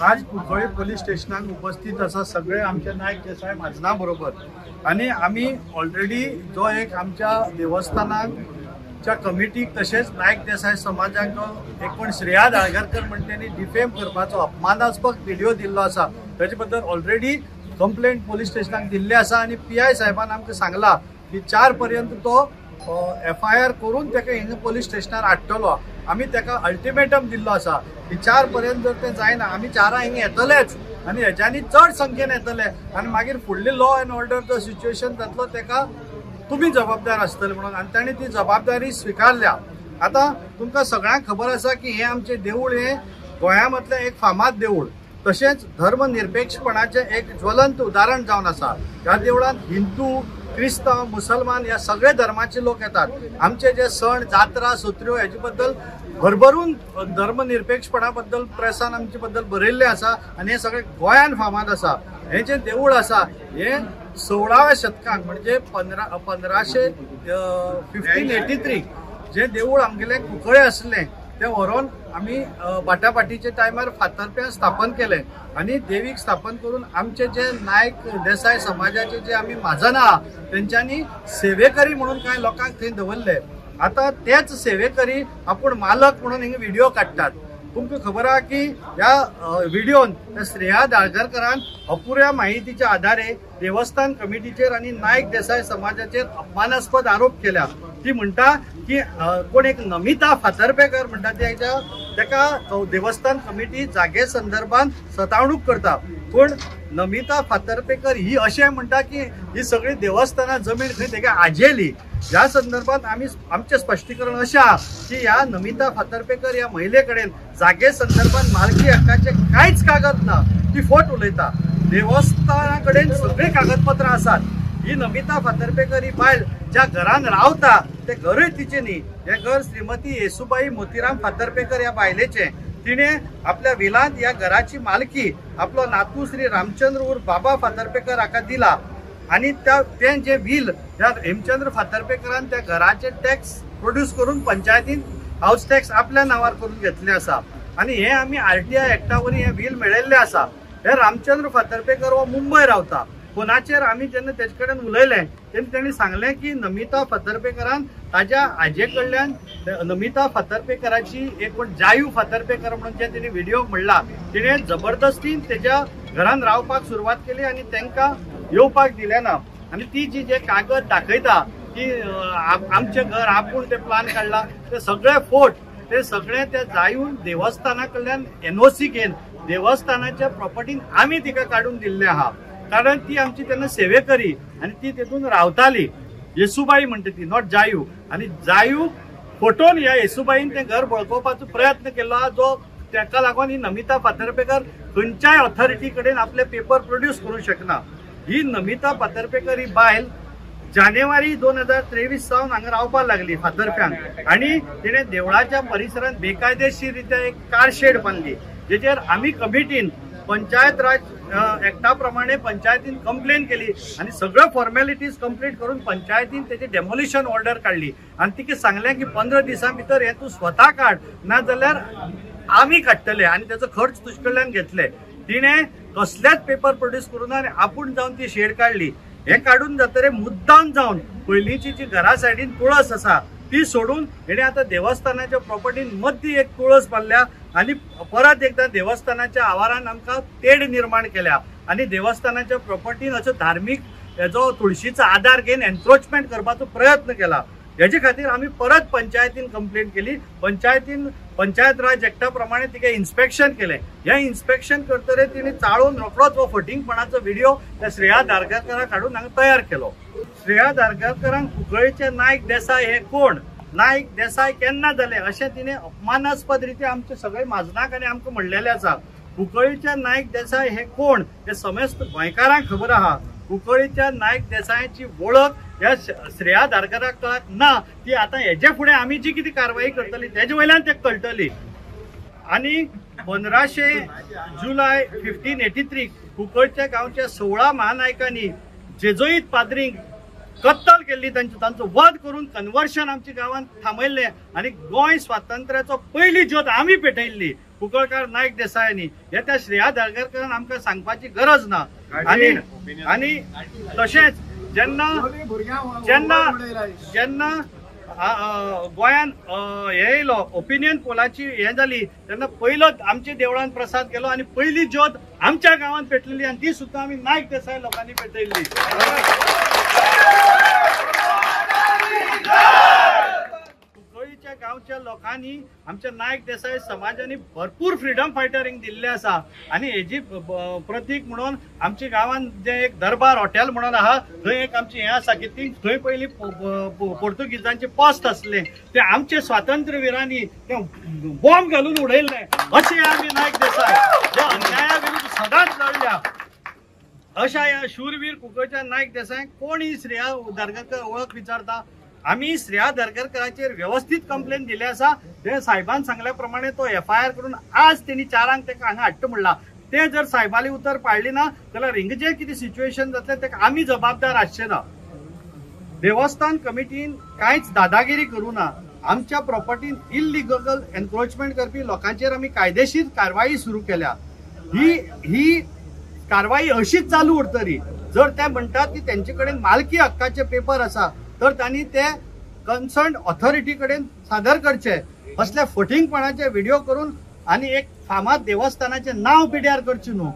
आज कुंकळ्ळी पोलीस स्टेशनाक उपस्थित आसा सगळे आमचे नायक देसाय म्हाजना बरोबर आनी आमी ऑलरेडी जो एक आमच्या देवस्थानाच्या कमिटीक तशेंच नायक देसाय समाजाक जो एक कोण श्रेया धारगळकर म्हण तेणी डिफेम करपाचो अपमानास्पद व्हिडिओ दिल्लो आसा ताचे बद्दल ऑलरेडी कंप्लेंट पोलीस स्टेशनाक दिल्ली आसा आनी पी I साहेबान आमकां सांगला की 4 पर्यंत तो FIR करून ताका हिंगा पोलीस स्टेशनार हाडटलो. आमी ताका अल्टिमेटम दिल्लो आसा की 4 पर्यंत जर तें जायना आमी 4 हिंगा येतलेच आनी हेज्यांनी चड संख्येन येतले आनी मागीर फुडली लॉ एंड ऑर्डर जो सिच्युएशन जातलो ताका तुमी जबाबदार आसतले म्हणून आनी ताणें ती जबाबदारी स्विकारल्या. आतां तुमकां सगळ्यांक खबर आसा की हें आमचें देवूळ हें गोंया मदलें एक फामाद देवूळ तशेंच धर्मनिरपेक्षपणाचें एक ज्वलंत उदाहरण जावन आसा. ह्या देवळांत हिंदू, क्रिस्तांव, मुसलमान ह्या सगळे धर्माचे लोक येतात. आमचे जे सण, जात्रा, सत्र्यो हेजे बद्दल भरभरून धर्मनिरपेक्षपणा बद्दल प्रेसान आमचे बद्दल बरयल्लें आसा आनी हें सगळें गोंयान फामाद आसा. हें जें देवूळ आसा हें 16व्या शतकान म्हणजे 1583 जें देवूळ आमगेलें कुंकळे आसलें तें व्हरोन आमी बाटाबाटीच्या टायमार फातर्प्यां स्थापन केलें आनी देवीक स्थापन करून आमचे जे नायक देसाय समाजाचे जे आमी म्हाजन आहा तेंच्यांनी सेवेकरी म्हणून कांय लोकांक थंय दवरले. आतां तेच सेवेकरी आपूण मालक म्हणून हिंगा व्हिडिओ काडटात. तुमकां खबर आहा की ह्या व्हिडियोन त्या श्रेया धारगळकरान अपुऱ्या माहितीच्या आधारे देवस्थान कमिटीचेर आनी नायक देसाय समाजाचेर अपमानास्पद आरोप केल्या. ती म्हणटा की कोण एक नमिता फातर्पेकर म्हणटा तेका देवस्थान कमिटी जागे संदर्भात सतावणूक करता. पूण नमिता फातर्पेकर ही अशें म्हणटा की ही सगळी देवस्थानां जमीन खंय तेका आजेली. ह्या संदर्भात आमी आमचें स्पश्टीकरण अशें आहा की ह्या नमिता फातर्पेकर ह्या महिले कडेन जागे संदर्भात मालकी हक्काचें कांयच कागद ना. ती फोट उलयता. देवस्थाना कडेन सगळीं कागदपत्रां आसात. ही नमिता फातर्पेकर ही बायल ज्या घरान रावता तें घरूय तिचें न्ही. हें घर श्रीमती येसुबाई मोतीराम फातर्पेकर ह्या बायलेचें. तिणें आपल्या विलांत ह्या घराची मालकी आपलो नातू श्री रामचंद्र उर्फ बाबा फातर्पेकर हाका दिला आनी तें जें will ह्या हेमचंद्र फातर्पेकरान त्या घराचे टॅक्स प्रोड्यूस करून पंचायतीन हावस टॅक्स आपल्या नांवार करून घेतलें आसा आनी हें आमी RTI एक्टा वरवीं हें will मेळयल्लें आसा. हे रामचंद्र फातर्पेकर हो मुंबय रावता. फोनाचेर आमी जेन्ना तेजे कडेन उलयलें तेन्ना तेणी सांगलें की नमिता फातर्पेकरान ताज्या आजे कडल्यान नमिता फातर्पेकराची एक कोण जायू फातर्पेकर म्हणून जे तेणी व्हिडिओ म्हणला तिणें जबरदस्तीन तेज्या घरान रावपाक सुरवात केली आनी तांकां येवपाक दिलें ना. आनी ती जी जे कागद दाखयता की आमचें घर आपूण ते प्लान काडला ते सगळे फोट ते सगळे त्या जायून देवस्थाना कडल्यान NOC घेवन देवस्थानाच्या प्रॉपर्टीन आमी तिका काडून दिल्लें आहा. कारण ती आमची तेन्ना सेवेकरी आनी ती तेतून रावताली. येसुबाई म्हणटा ती, not जायू. आनी जायू फोटोन ह्या येसुबाईन तें घर बळकोवपाचो प्रयत्न केलो जो ताका लागून ही नमिता फातर्पेकर खंयच्याय ऑथॉरिटी कडेन आपले पेपर प्रोड्यूस करूंक शकना. ही नमिता फातर्पेकर ही बायल जानेवारी 2023 सावन हांगा रावपाक लागली फातर्प्यांक आनी तिणें देवळाच्या परिसरांत बेकायदेशीर रित्या एक कार शेड बांदली जेचेर आमी कमिटीन पंचायत राज एक्टा प्रमाणे पंचायतीन कंप्लेन केली आनी सगळ्यो फॉर्मेलिटीज कंप्लीट करून पंचायतीन तेची डेमोलिशन ऑर्डर काडली आनी तिका सांगलें की 15 दिसां भितर हें तूं स्वता काड ना जाल्यार आमी काडटले आनी तेचो खर्च तुजे कडल्यान घेतले. तिणें कसलेच पेपर प्रोड्यूस करूं ना आनी आपूण जावन ती शेड काडली. हें काडून जातरे मुद्दाम जावन पयलींची जी घरा सायडीन तुळस आसा ती सोडून हेणें आतां देवस्थानाच्या प्रॉपर्टीन मदीं एक तुळस बांदल्या आनी परत एकदां देवस्थानाच्या आवारान आमकां तेड निर्माण केल्या आनी देवस्थानाच्या प्रॉपर्टीन असो धार्मीक हेजो तुळशीचो आदार घेवन एन्क्रोचमेंट करपाचो प्रयत्न केला. हेजे खातीर आमी परत पंचायतीन कंप्लेन केली. पंचायतीन पंचायत राज एक्टा प्रमाणे तिका इन्स्पेक्शन केलें. हें इन्स्पेक्शन करतरे तिणें चाळून रोखडोच हो फटींगपणाचो व्हिडिओ त्या श्रेया धारगळकराक हाडून हांगा तयार केलो. श्रेया धारगळकरांक कुंकळ्ळीचे नायक देसाय हे कोण, नायक देसाय केन्ना जाले अशें तिणें अपमानास्पद रितीन आमचे सगळे म्हाजनाक आनी आमकां म्हणलेलें आसा. कुंकळ्ळीचे नायक देसाय हे कोण हे समेस्त गोंयकारांक खबर आहा. कुंकळ्ळीच्या नायक देसायांची वळख ह्या श्रेया धारगळकराक ना. ती आतां हेजे फुडें आमी जी कितें कारवाई करतली तेजे वयल्यान ते कळटली. आनी 1500 जुलय 1583 कुंकळच्या गांवच्या 16 महानायकांनी जेजोईत पाद्रींक कत्तल केल्ली, तांचो वध करून कन्वर्शन आमच्या गांवांत थांबयल्लें आनी गोंय स्वातंत्र्याचो पयली ज्योत आमी पेटयल्ली. कुंकळकार नायक देसायांनी. हे त्या श्रेया धारगळकरान आमकां सांगपाची गरज ना. आनी आनी तशेंच जेन्ना जेन्ना जेन्ना गोंयान हे येयलो ओपिनियन पोलाची हें जाली तेन्ना पयलो आमच्या देवळान प्रसाद गेलो आनी पयली ज्योत आमच्या गांवांत पेटलेली आनी ती सुद्दां आमी नायक देसाय लोकांनी पेटयल्ली. कुंकळीच्या गांवच्या लोकांनी आमच्या नायक देसाय समाजांनी भरपूर फ्रिडम फायटरींक दिल्ले आसा आनी हेजी प्रतीक म्हणून आमच्या गांवांत जें एक दरबार हॉटेल म्हणून आहा थंय एक आमचें हें आसा की ती थंय पयलीं पोर्तुगीजांचें पोस्ट आसलें तें आमचे स्वातंत्र्यविरांनी तें बॉम्ब घालून उडयल्लें. अशें आमी नायक देसाय जे अन्याया विरुद्ध सदांच लढल्या अशा ह्या शूरवीर कुंकळच्या नायक देसाय कोण ही श्रेया धारगळकर वळख विचारता. आमी श्रेया धारगळकराचेर व्यवस्थीत कंप्लेन दिली आसा. ते साहेबान सांगल्या प्रमाणे तो एफआयआर करून आज तेणी 4 ताका हांगा हाडटा म्हणला. ते जर साहेबाली उतर पाळली ना जाल्यार हिंगा जें कितें सिच्युएशन जातलें ताका आमी जबाबदार आसचे ना. देवस्थान कमिटीन कांयच दादागिरी करूं ना. आमच्या प्रॉपर्टीन इल्लिगल एन्क्रोचमेंट करपी लोकांचेर आमी कायदेशीर कारवाई सुरू केल्या. ही ही कारवाई अशीच चालू उरतली. जर ते म्हणटात की तेंचे कडेन मालकी हक्काचे पेपर आसा तर तांणी ते कन्सर्न ऑथॉरिटी कडेन सादर करचे. असल्या फटींगपणाचे व्हिडिओ करून आनी एक फामाद देवस्थानाचें नांव पिड्यार करचें न्हू.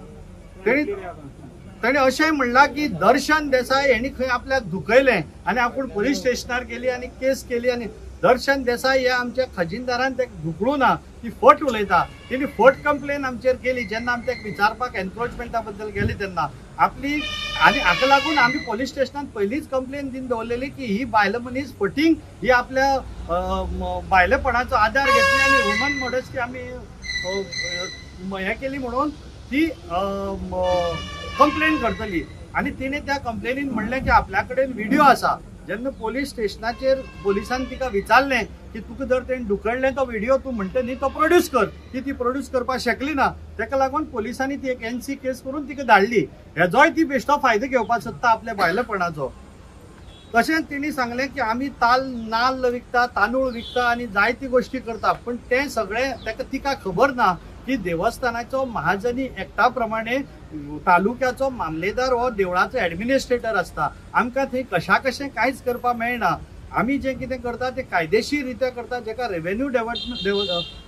तेणी अशें म्हणलां की दर्शन देसाय हेणी खंय आपल्याक दुखयलें आनी आपूण पोलीस स्टेशनार गेली आनी केस केली आनी दर्शन देसाय ह्या आमच्या खजिनदारान ताका धुकळूं ना. ती फट उलयता. तेणी फट कंप्लेन आमचेर केली जेन्ना आमी ताका विचारपाक एन्क्रोचमेंटा बद्दल गेली तेन्ना आपली आनी हाका लागून आमी पोलीस स्टेशनान पयलींच कंप्लेन दिवन दवरलेली की ही बायल मनीस फटींग ही आपल्या बायलेपणाचो आदार घेतली आनी ह्युमन मॉडेस्टी आमी हें केली म्हणून ती कंप्लेन करतली. आनी तिणें त्या कंप्लेनीन म्हणलें की आपल्या कडेन व्हिडिओ आसा. जेन्ना पोलीस स्टेशनाचेर पोलिसान तिका विचारलें की तुका जर तेणें धुकळ्ळें तो व्हिडिओ तूं म्हणटा न्ही तो प्रोड्यूस कर, ती प्रोड्यूस करपाक शकली ना. ताका लागून पोलिसांनी ती एक एनसी केस करून तिका धाडली. हेजोय ती बेश्टो फायदो घेवपाक सोदता आपल्या बायलेपणाचो. तशेंच तिणी सांगलें की आमी ताल नाल्ल विकता, तांदूळ विकता आनी जायती गोश्टी करता, पूण तें सगळें ताका तिका खबर ना की देवस्थानाचो महाजनी एक्टा प्रमाणे तालुक्याचो मामलेदार हो देवळाचो एडमिनिस्ट्रेटर आसता. आमकां थंय कशा कशें कांयच करपाक मेळना. आमी जें कितें करता तें कायदेशीर रित्या करता, जेका रेवेन्यू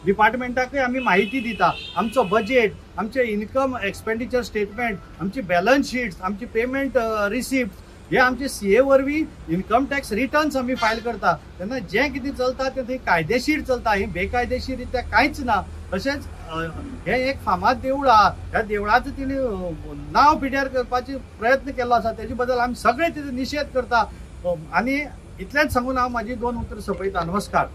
डिपार्टमेंटाकूय आमी म्हायती दिता. आमचो बजेट, आमचें इन्कम एक्सपेंडिचर स्टेटमेंट, आमची बॅलन्स शीट्स, आमची पेमेंट रिसिप्ट हे आमचे सीए वरवीं इन्कम टॅक्स रिटर्न्स आमी फायल करता. तेन्ना जें कितें चलता तें थंय कायदेशीर चलता, हें बेकायदेशीर रित्या कांयच ना. तशेंच हें एक फामाद देवूळ आहा, ह्या देवळाचो तिणें नांव पिड्यार करपाचो प्रयत्न केल्लो आसा, तेजे बद्दल आमी सगळे तेजो निशेध करता. आनी इतलेंच सांगून हांव म्हाजी 2 उतरां सोंपयता. नमस्कार.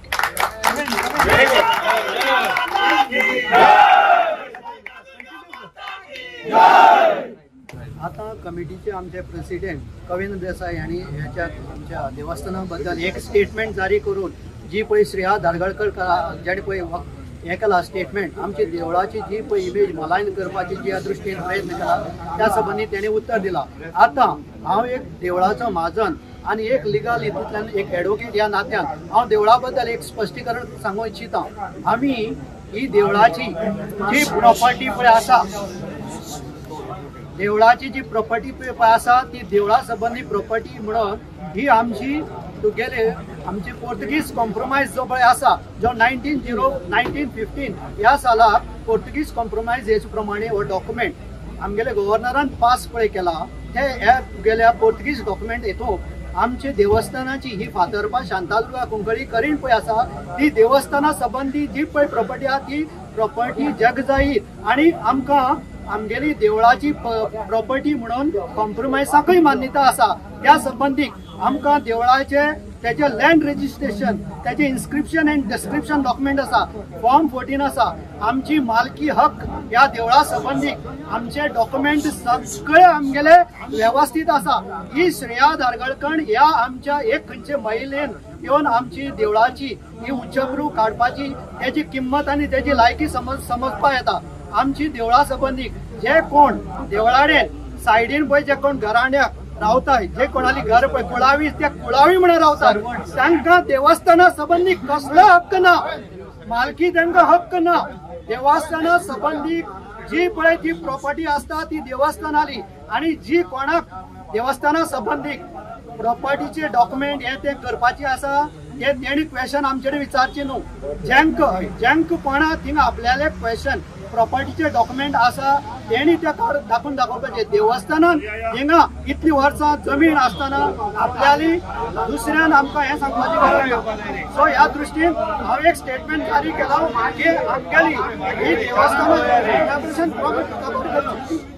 आतां कमिटीचे आमचे प्रेसिडेंट कवींद्र देसाय हांणी ह्याच्या आमच्या देवस्थाना बद्दल एक स्टेटमेंट जारी करून जी पळय श्रेया धारगळकर जेणे पळय हें केलां स्टेटमेंट, आमची देवळाची जी पळय इमेज मलायन करपाची जी दृश्टीन प्रयत्न केला त्या संबंदी तेणें उत्तर दिलां. आतां हांव एक देवळाचो म्हाजन आनी एक लिगल हितूंतल्यान एक एडवोकेट ह्या नात्यान हांव देवळा बद्दल एक स्पश्टीकरण सांगूंक इच्छिता. आमी ही देवळाची जी प्रॉपर्टी पळय आसा, देवळाची जी प्रॉपर्टी पळय आसा ती देवळा संबंदी प्रॉपर्टी म्हणून ही आमची तुगेले आमची पोर्तुगीज कॉम्प्रोमायज जो पळय आसा, जो 1915 ह्या सालाक पोर्तुगीज कॉम्प्रोमायज हेच प्रमाणे हो डॉक्युमेंट आमगेले गव्हर्नरान पास पळय केला. ते ह्या तुगेल्या पोर्तुगीज डॉक्युमेंट हेतून आमचे देवस्थानाची ही फातर्पा शांतादुर्गा कुंकळी करीण पळय आसा ती देवस्थाना संबंदी जी पळय प्रॉपर्टी आसा ती प्रॉपर्टी जगजाहीर आनी आमकां आमगेली देवळाची प्रॉपर्टी म्हणून कॉम्प्रोमायजाकूय मान्यता आसा. त्या संबंदीक आमकां देवळाचे तेजे लँड रजिस्ट्रेशन, तेजे इन्स्क्रिप्शन अँड डिस्क्रिप्शन डॉक्युमेंट आसा, फॉर्म 14 आसा. आमची मालकी हक्क ह्या देवळा संबंदीक आमचे डॉक्युमेंट सगळे आमगेले वेवस्थीत आसा. ही श्रेया धारगळकर ह्या आमच्या एक खंयचे महिलेन येवन आमची देवळाची ही उच्चभ्रू काडपाची तेजी किंमत आनी तेजी लायकी समजपा येता. आमची देवळा संबंदीक जे कोण देवळाडेन सायडीन पळय जे कोण घराण्याक रावता, जे कोणाली घर पळय कुळावी, त्या कुळावी म्हणून रावतात तांकां देवस्थाना संबंदी कसलो हक्क ना, मालकी तांकां हक्क ना. देवस्थाना संबंदी जी पळय ती प्रॉपर्टी आसता ती देवस्थानाली आनी जी कोणाक देवस्थाना संबंदीत प्रॉपर्टीचे डॉक्युमेंट हे ते करपाचे आसा ते तेणी क्वेशन आमचे विचारचे न्हू. जेंक कोणा थिंगा आपल्याले क्वेशन प्रॉपर्टीचे डॉक्युमेंट आसा तेणी ते दाखोवन दाखोवपाचे. देवस्थानान हिंगा इतली वर्सां जमीन आसतना आपल्याली दुसऱ्यान आमकां हें सांगपाची गरज ना. सो ह्या दृश्टीन हांव एक स्टेटमेंट जारी केला की आमगेली ही देवस्थानान प्रॉपर्टी.